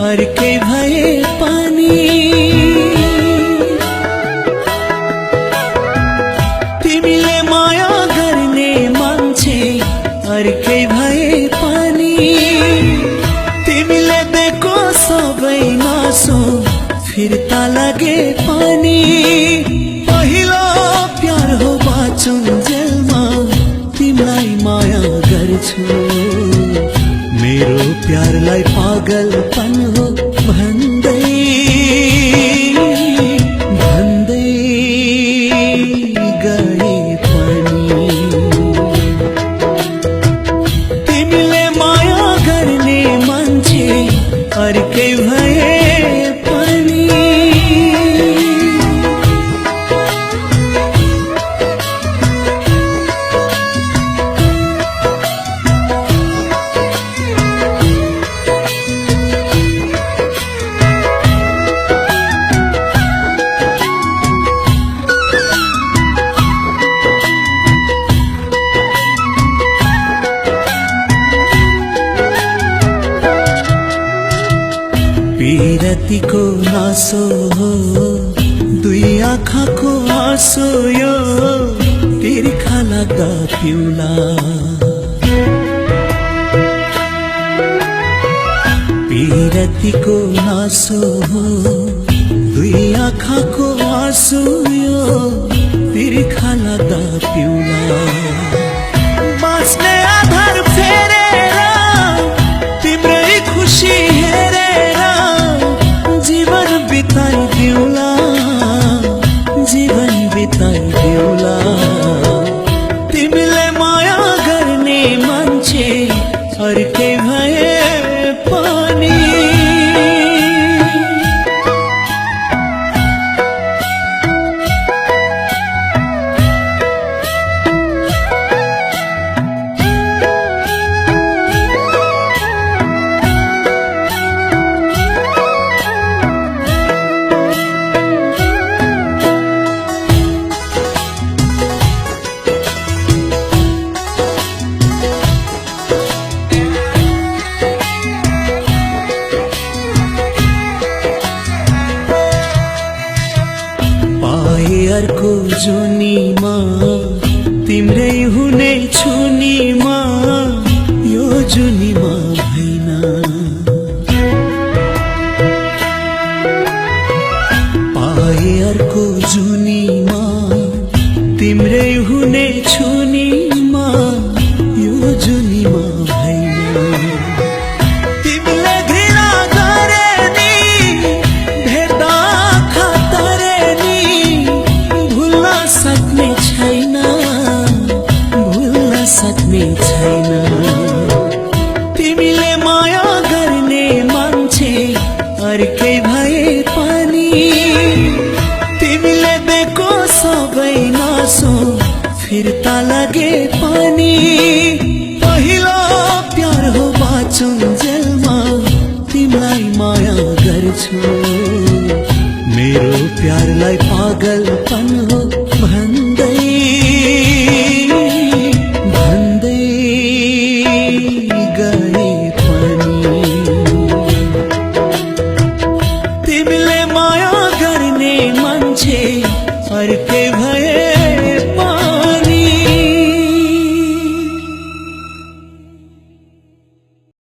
अर्कै भए पनि तिमीले माया गर्ने मान्छे अर्कै भए पनि तिमीले दिएको सबै नासो फिर्ता लगे पनि पहिलो प्यार हो बाँचुन्जेलमा तिमीलाई माया गर्छु मेरो प्यारलाई पागलपन हो भन्दै भन्दै गए पनि तिमीले माया गर्ने मान्छे अर्कै भए पनि पीरतीको नासो हो दुई आँखाको आँसो यो तिर्खा लाग्दा पिउला पीरतीको नासो हो दुई आँखाको आँसो यो तिर्खा लाग्दा पिउला बाँच्ने आधार फेरेर तिम्रै खुसी हेरेर जीवन बिताइदिउला जीवन बिताइदिउला तिमीले माया गर्ने मान्छे अर्कै भए पनि अर्को जुनीमा तिम्रै हुने छुनीमा यो जुनीमा भएन पाए अर्को जुनीमा तिम्रै हुने छुनीमा यो जुनीमा भएन तिमीले घृणा गरे नि भेट्दा खतरे नि भुल्न सक्ने छैन भुल्न सक्ने छैन तिमीले माया गर्ने मान्छे अर्कै भए पनि तिमीले दिएको सबै नासो फिर्ता लगे पनि पहिलो प्यार हो बाँचुन्जेलमा तिमीलाई माया गर्छु मेरो प्यारलाई पागलपन